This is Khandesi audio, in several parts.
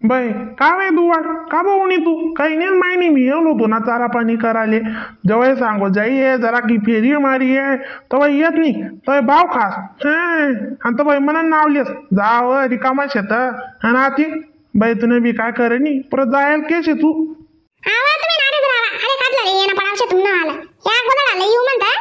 बाई का वे दुवाड का भाऊ तू काही नाही माय नाही, मी येऊन होतो ना चारा पाणी कराले. जवळ सांगो जाई जरा की फेरी मारी आहे तवा येत नाही तवा भाव खास. हां आणि तो बाई म्हणा नावलेस जाव रिकामा शेत आणि आती बाई तुने बी काय करे नी परत जायला केस आहे तू. आवा तुम्ही नारेच राहा. अरे काढला रे येणं पडावशे तुमनं आला या गोदडाला येऊ म्हणता.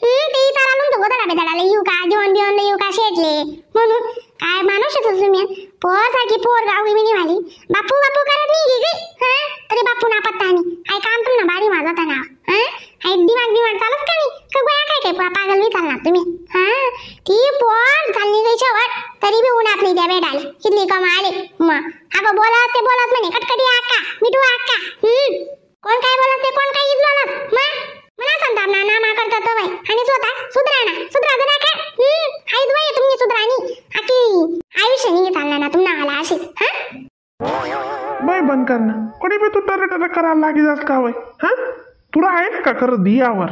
ते इचारालून तो गोदडा बेदडाला येऊ का जेवण बिवण येऊ का शेटले म्हणून काय माणूस होतो तुम्ही. पोर सारखी पोर गावी मी निघाली बापू बापू करत नाही गी. हा तरी बापू ना पत्ता नाही काय काम तुमना बारी माझा तना. हा आई दिमाग बिमाग चालत का नाही का गोया काय काय पागल बी चालणार तुम्ही. हा ती पोर चालली गई शेवट तरी बी उन्हात नाही त्या बेडाले कितली कमा आले. मग अगं बोलत ते बोलत म्हणे कटकटी आक्का मिठू आक्का. कोण काय बोलत ते कोण काय इजलोनच. मग मला सांगता ना नामा करता तर बाई आणि स्वतः सुधरा ना सुधरा जरा काय. हायच बाई तुम्ही सुधरानी आकी आयुष्य नाही चालणार ना तुम्हाला आला अशी. हा बाई बंद कर ना कोणी बी तू टर टर करायला लागी जास का वय. हा तुला आहे का खरं दियावर?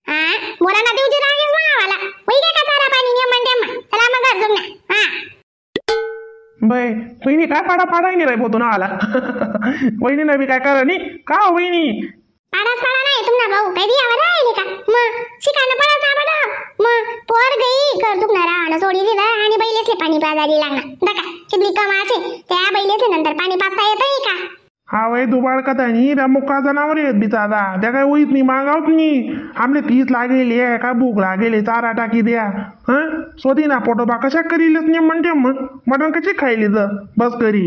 हा बोला ना देवजी रागेस मावाला वय काय का चारा पाणी नियम म्हणते मग चला मग घर जुमना. हा बाई वहिनी काय पाडा पाडा नाही रे बोतो ना आला. वहिनी नाही बी काय करा नी का हो वहिनी? पाडाच पाडा नाही तुम्हाला भाऊ काही दियावर राहिले का मग शिकायला पडाच ना पडा. मग पोर गई घर दुखणार राहणं सोडी दिलं आणि बैलेसले पाणी पाजारी लागणार दका कितली कमाचे त्या बैलेसले नंतर पाणी पाजता येत नाही का? हा वय दुबाळ का त्यानी त्या मुका जनावर येत बिचारा त्या काय होईत नाही मागावत नाही. आमले तीच लागेल आहे काय भूक लागेल चारा टाकी द्या. हा शोधी ना पोटोबा कशा करीलच नाही म्हणते मग मटण कशी खायली तर बस करी.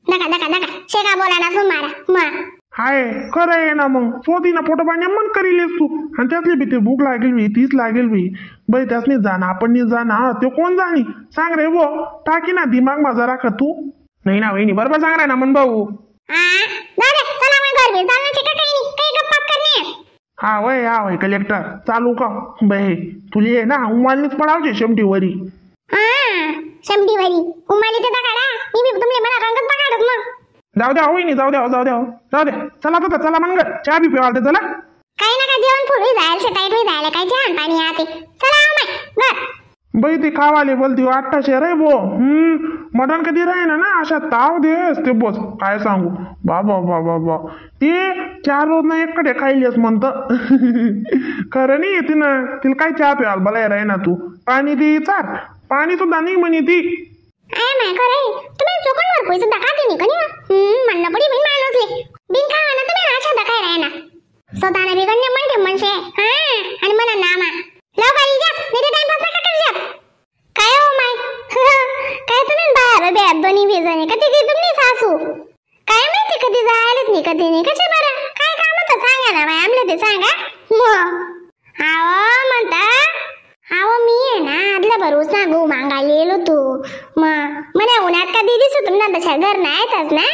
नका नका नका शेका बोला ना सुमारा मग हाय खरं आहे ना मग शोधी ना पोटोबा नेमन करीलेस तू आणि त्यातली बी ते भूक लागेल बी तीच लागेल बी बाई त्यासनी जाणं आपण नाही जाणं ते कोण जाणी सांग रे बो टाकी ना दिमाग माझा राख तू. नाही ना वहिनी बरोबर सांग रे ना मन भाऊ. हा वय हा वय कलेक्टर चालू का बाई तुली आहे ना उमालनीच पडावचे शेमटी वरी. शेमटी वरी उमाली ते काढा मी बी तुमले मला रंगच बघाडच मग. जाऊ द्या वहिनी जाऊ द्या जाऊ द्या जाऊ द्या चला तर चला मग चहा बी पिवाल ते चला. काही ना काय जेवण फुल जायला टाईट होई जायला काय छान पाणी आते चला माय घर. बाई ती खावाले बोलती आठशे रे बो. मटण कधी राही ना अशा ताव देस ते बोस काय सांगू बाबा बाबा बा ते 4 रोज ना एककडे खायलेस म्हणत. खरं नाही येते ना तिला काय चहा प्याल भलाय राही ना तू पाणी ती चार पाणी सुद्धा नाही म्हणे ती. I my खरं तुम्ही चोकण वर पैसे सुद्धा खाते नाही कनी. म्हणणं पडी बाई माणूसले बिन खावा ना तुम्ही अशा काय राही ना स्वतःला बिघडणे म्हणते म्हणशे. हा आणि म्हणा नामा लवकर इजात नाही ते टाइमपास नका करू. काय हो माय काय तुम्ही बाहेर बेत दोन्ही बेजणी कधी की तुम्ही सासू काय माहिती कधी जायलाच नाही कधी नाही कसे बरं काय काम होतं सांगा ना बाई आमले ते सांगा. मग हाव म्हणता हाव मी आहे ना आदल्या भरूस ना गहू मागायला येलो तू मग म्हणे उन्हात का दिलीच होतो ना तशा घर नाहीतच ना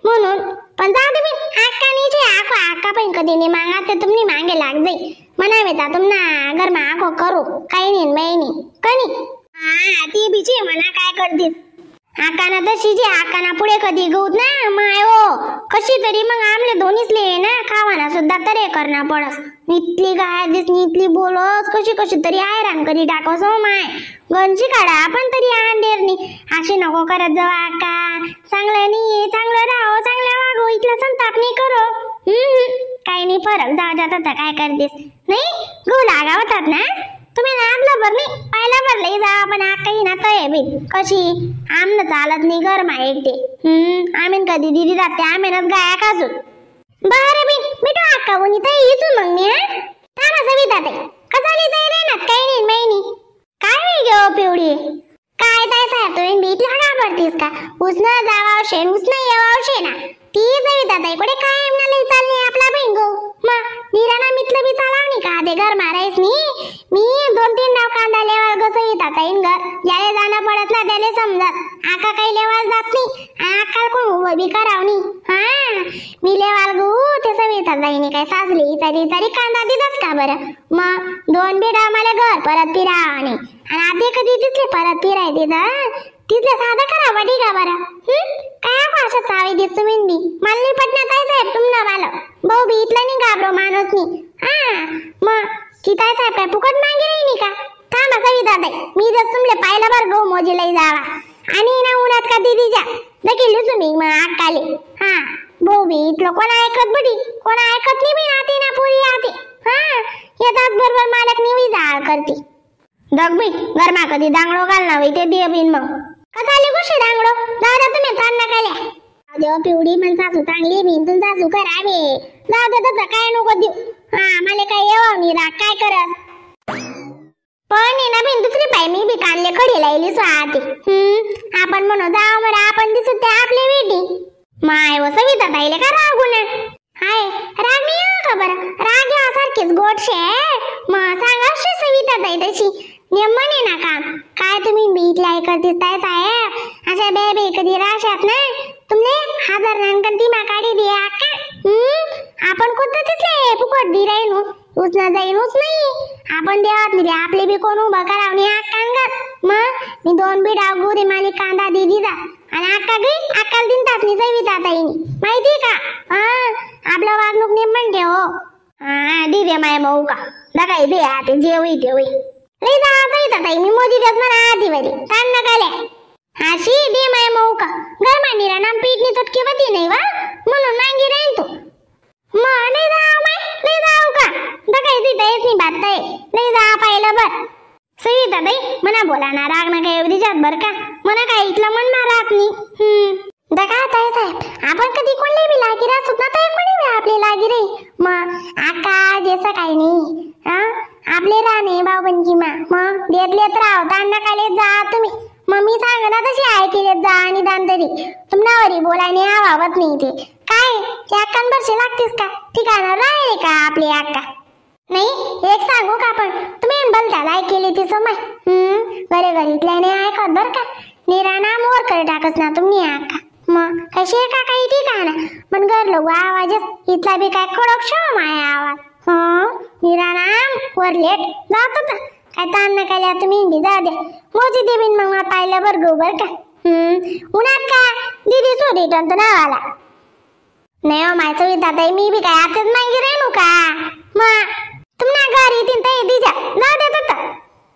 म्हणून पण जा तुम्ही आक्का नाही आको आक्का पण कधी नाही मागा ते तुम्ही मागे लाग जाई म्हणा बेटा तुमना घर मा आको करू काही नाही बाई नाही कनी. हा ती बिची म्हणा काय करतीस आकाना तशी जे आकाना पुढे कधी गवत ना माय हो कशी तरी मग आमले दोन्हीच ले ना खावाना सुद्धा तरे करणं पडस इतली गाय दिसनी इतली बोलस कशी कशी तरी हैराण करी टाकस हो माय गंजी काढा आपण तरी अंडेरनी अशी नको करत जाऊ आका चांगलं नाही चांगलं राहो चांगलं वागो इथला संताप नाही करो. काही नाही फरक जाऊ जात आता काय करतेस नाही गहू लागावतात ना तुम्ही नादलं भर नाही पाहिला भरलं जा पण आकाही ना तय बी कशी आमनं चालत नाही घर मा एकटे. आम्ही कधी दिदी जाते आम्हीनच गाया काजून बरं बी मिठू आका उनी तर इचू मग मी. हा थांबा सविता ताई कसाली जाई रे ना काही नाही महिनी काय वेळ घेऊ पिवडी काय ताई साहेब तुम्ही बी इतला घाबरतीस का उसनं जावावशे उसनं येवावशे ना ती सविता ताई कुठे काय ना लई चालली आपला बहिण गो मग निराना मितलं बी चालाव नाही का ते घर मारायच नाही मी 2-3 डाव कांदा लेवाल कसं येतात ताईन घर ज्याला जाणं पडत ना त्याला समजत आका काही लेवाल जात नाही आकाल कोण उभं बी कराव नाही. हा मी लेवाल गो ते सविता ताईने काय साजली तरी तरी कांदा दिलाच का बरं मग 2 बिडा मला घर परत फिरावा नाही आणि आधी कधी दिसले परत फिराय तिथं तिथलं साधं करा वाटी का बरं. काय अशा चावी दिसतो मी बी मला नाही पटणार ताई साहेब तुम्हाला मला भाऊ बी इथला नाही घाबरो माणूस नाही. हा मग ती ताई साहेब काय फुकट मागे नाही का? थांबा सविता ताई मी जर तुमले पाहिलं बरं गहू मोजीला जावा. आणि ना उन्हात का दिदी जा दखी लिसू मी मग अक्काले. हा भाऊ बी इथलं कोणा ऐकत बडी, कोणा ऐकत नाही बी नाते ना पुरी आते. हा येतात बरोबर मालक निवी जाळ करते. दग बाई गरमा कधी दांगडो घालना बाई ते दे बिन मग कसाले गोष्टी दांगडो दादा तुम्ही ताण नका ल्या. देव पिवडी मन सासू चांगली बिन तुला सासू करावे जाऊ दे तसं काय नको देऊ. हा मला काय येवा नाही राग काय करत पण ना बिन दुसरी पाय मी बी कानले खडी लायली स्वाती. आपण म्हणू जाव मरा आपण दिसू ते आपले बेटी माय व सविता ताईले का रागू ना. हाय राग नाही हा का बरं, राग या सारखीच गोड शे मग सांगा शे सविता ताई तशी नेम म्हणे ना काम काय तुम्ही बीट लाई करतीस ताई साहेब अशा बे बे कधी राशात ना तुमले हजार नानकन ती मा काढी दे अक्का. आपण कोणतं तिथले फुकट दी राहीन उचना जाईनच नाही आपण देवात नाही आपले बी कोण उभं करावं अक्कांगत. मग मी दोन बिडा गोरी माली कांदा दे दिदा आणि अक्का गई अक्काला दिन तासनी सविता ताईनी माहिती का. हा आपलं वागणूक नेम म्हणते हो. हा दे दे माय मऊ का दगाई दे आता जे होई ते होई लई जा सविता ताई मी मोदी देस म्हणा आधी वरी ताण नका ल्या. हाशी दे माय मऊ का गरमा निरा नाम पीठनी तुटकी वती नाही वा म्हणून मांगी राहीन तू. मग लई जाव माय लई जाव का दगाई दे येत नाही बात ताई लई जा पाहिलं बर. सविता ताई मना बोला ना राग ना काय दिजात बर का मना काय इथलं मन मारात नाही. दगा ताई साहेब आपण कधी कोणले बी लागी राहत ना ताई कोणी बी आपले लागी रे मग आका जसं काही नाही. हा आपले राणे भाऊबंकी मा मग देत लेत राव ताण नका लेत जा तुम्ही. मग मी सांग ना तशी ऐकलेत जा आणि दान तरी तुम्हावरी बोलायने आवावत नाही ते काय ते अक्कांबरशी लागतेस का ठिकाणा राहिले का आपले अक्का नाही. एक सांगू का पण तुम्ही बोलता ऐकली ती समय घरे घरीतल्याने ऐकत बर का निराना मोर कर टाकस ना तुम्ही अक्का. मग कशी आहे का काही ठीक आहे ना पण घर लोक आवाजच इथला बी काय कडक शो माया आवाज. हं निराना वर लेट जात होता काय ताण नका ल्या तुम्ही बी जा द्या मोजी दे बिन मग पाहिलं बर गो बर का. उन्हात का दिदी सो रिटर्न तर नावाला नाही हो माय सविता ताई मी बी काय आताच मागे राहिलो का मग तुम्हाला घरी येतील ताई दिजा जाऊ देत होता.